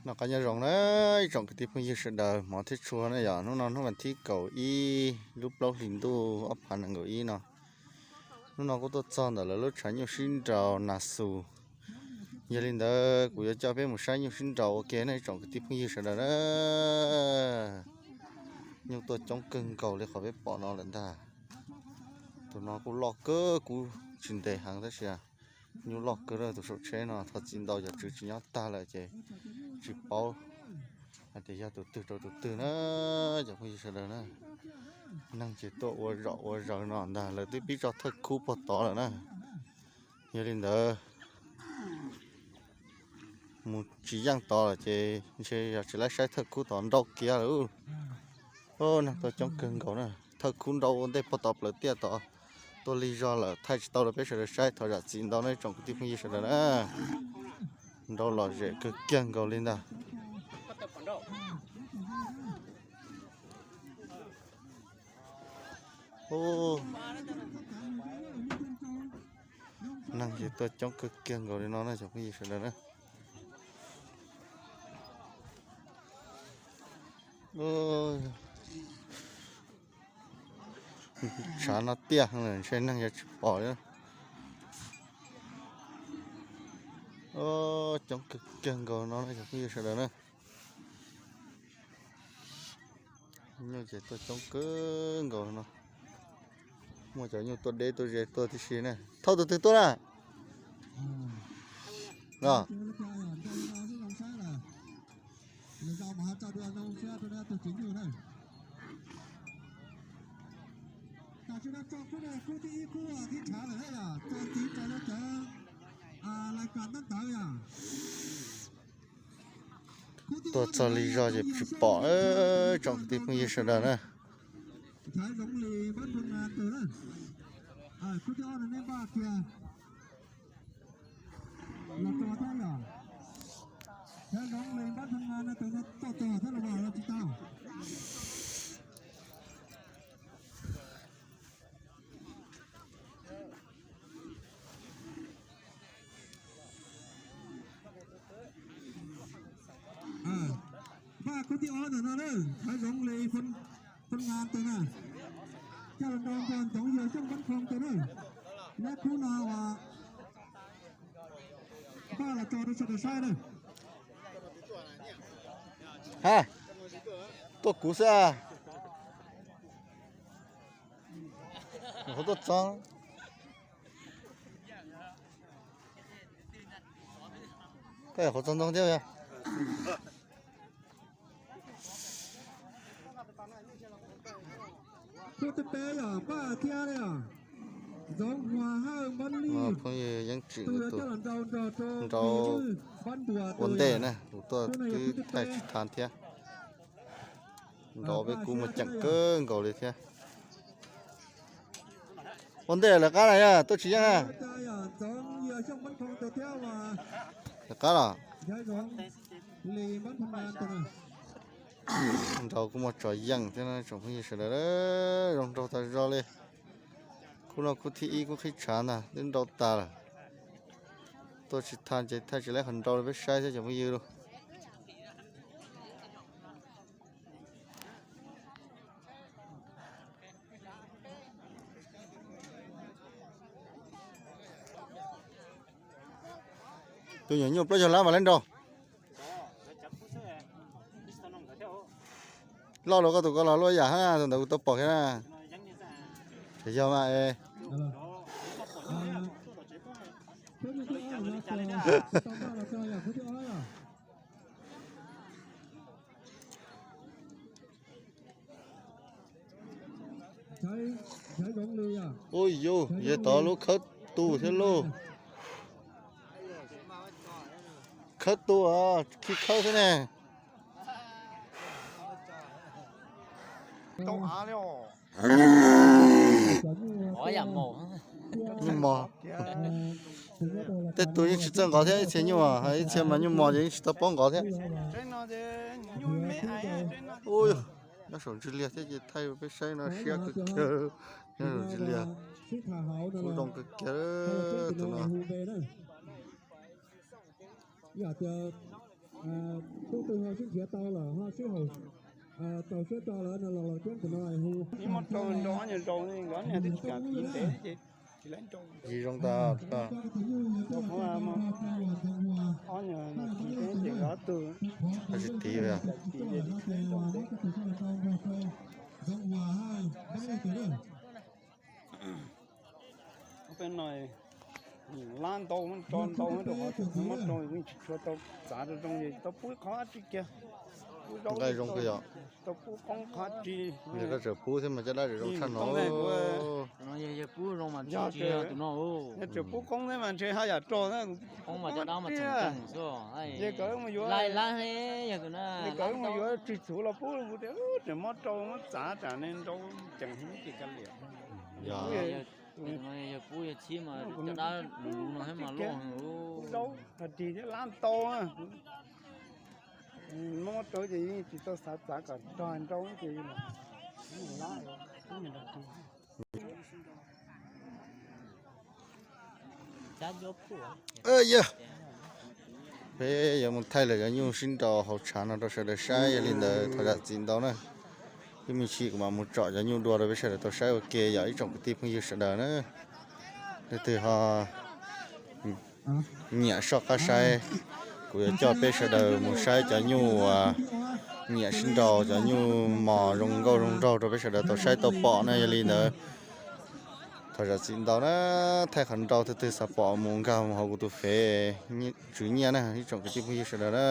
Noj qab nyob zoo na ib tsoom kwv tij phooj ywg sawv daws, hmov thiab tshua na yom. Hnub no hnub vas thib kaum ib lub plaub hlis ntuj ob phav nees nkaum ib no. Hnub no kuj tuaj txog ntawm lawv lub tshav nyuj sib nraus Nas Xus. Yog li ntawd kuv yuav coj peb mus saib nyuj sib nraus ua ke na ib tsoom kwv tij phooj ywg sawv daws na. Nyuj tuaj coob kawg nkaus li qhov peb pom no lawm ntag. Tus no kuj loj kawg, kuv tsis ntes heev tab sis nyuj loj kawg. Tus saum tsheb no thov txim ntau, cov tswv tsis nyob tag lawm ces tsis paub hais tias yog tus twg rau tus twg na. Cov phooj ywg sawv daws na, neeg ces tuaj ua zom ua zaws no ntag, lawv twb pib tso thawj khub puag tod lawm na. Yog li ntawd mus tsis yeej tod lawm ces ntshe yog tsis laib saib thawj khub tod, nrau kiag lawm. Neeg tuaj coob kawg nkaus na, thawj khub nrau ua ntej puag tod plaws tiaj tod, tuaj lig zog lawm thaij tsis tau rau peb sawv daws saib, thov zam txim ntau na ib tsoom kwv tij phooj ywg sawv daws na. Nrau lom zem kawg kiag nkaus li ntag. Neeg ces tuaj coob kawg kiag nkaus li no na cov phooj ywg sawv daws na. Tshav no tiaj heev lawm ntshe neeg yuav tsis pom li. Coob kawg kiag nkaus no na cov phooj ywg sawv daws na. Nyuj ces tuaj coob kawg nkaus no. Muaj cov nyuj tuaj deb tuaj ze tuaj tib si na. Thauj tus twg tuaj na? Tuaj txog lig zog ces tsis pom tsoom kwv tij phooj ywg sawv daws na. Npaj khub thib ob ntawm no na, Thawv Zoov Lis Phoo Ngas tus na, coj los nrau nrog Ntxoov Yawg Xyooj Npab Khoo tus na. Nab khub no uas npaj los tso rau sawv daws saib na. Ha, tuaj kuv xwb. Qhov tuaj txog, koj qhov txog ntoo thiab. Khub thib peb yog Npaj thiab Zoov Hua Hawj Npab Lij, phooj ywg Yeeb Tsim tus coj los nrau nrog rau nrau Npab Ntuas ua tus ntej na, kuv tuaj twb thaij tsis tau thiab. Nrau peb kub muaj ceem kawg nkaus li thiab. Ua ntej lawv qab na yog tuaj tsis yeej na. Lawv qab los. Nrau kuj muaj tso yeej thiab na tsoom phooj ywg sawv daws, zoo nraug tag zog li. Khub no khub thib ib kuj qhib tshav ntag, twb nrau tas lawm. Tuaj tsis tau ces thaij tsis laib qhov nrau rau peb saib thiab cov phooj ywg lauj. Tus nyuam nyuj plaub caug lab mas lawv nrau. Loj dua koj tus ko los luaj yam hab, tus ntawd kuv tau pom kiag na. Yog mas es. Ua yus, yog tod lub khawb tu thiab lauj. Khawb tu, khi khawb xwb ne. Nyuj mos. Tej tus yeej tsis txawj nqos thiab, ib txhia nyuj, ib txhia mas nyuj mos ces yeej tsis tau paub nqos thiab. Nyob saum ntsig liag thiab ces thaij peb saib no siab kawg kiag. Nyob saum ntsig liag, kuj zoo kawg kiag tus no. Sib nrhiav tau lawm ho sib haum, tau siab tso lawm no los los coob tus no hu. Ib muab rau nrau ob nyuag zaus, nkawd ob niag twb tsis kam kiv ntev ces tsis laiv nrau. Tsis zoo tag. Ob nyuag kiv ces nkawd ob tug tsis tiv. Peb no lab ntau, muab tso ntau rau qhov muab rau yeej tsis tshua tau txav rau zoo ces tau pub qhov dab tsi kiag. Nqaij zoo kawg yom. Tau pub qoob qhov dab tsi. Yog koj tseem pub thiab mas caj dab tseem zoo tshaj no. Yog pub zoo mas tsis yog tus no. Yog tseem pub qoob thiab mas ntshe haj yam rog. Qoob mas caj dab mas tseem ceem xwb. Ces kawg mus yuav, lab lab yog tus no, kawg mus yuav tswj txhuv los pub kuv tias tseem muab rau muab txav tsam ne nrau ceem heev ces kav liam. Yog pub yog chib mas caj dab lus lus no thiab mas loj heev. Rau qhov dab tsi thiab lab ntau. Muab rau ces yeej tsis tau xav txav kom rog nrau ces lab. Yog peb yuav mus thaij lawm cov nyuj sib nrau hauv tshav no rau sawv daws saib, yog li ntawd thov zam txim ntau na. Ib me ntsis kuv mam mus tsom cov nyuj dua rau peb sawv daws tau saib ua ke yom ib tsoom kwv tij phooj ywg sawv daws na. Leej twg ho nyiam soj qab saib, kuv yuav coj peb sawv daws mus saib cov nyuj uas nyiam sib nrau, cov nyuj mos zoo nkauj zoo nraug rau peb sawv daws tau saib tau pom na. Yog li ntawd thov zam txim ntau na, thaij qhov nrau, twg twg xav pom mus nkag mus hauv kuv tus fev Tswv Nyiaj na ib tsoom kwv tij phooj ywg sawv daws na.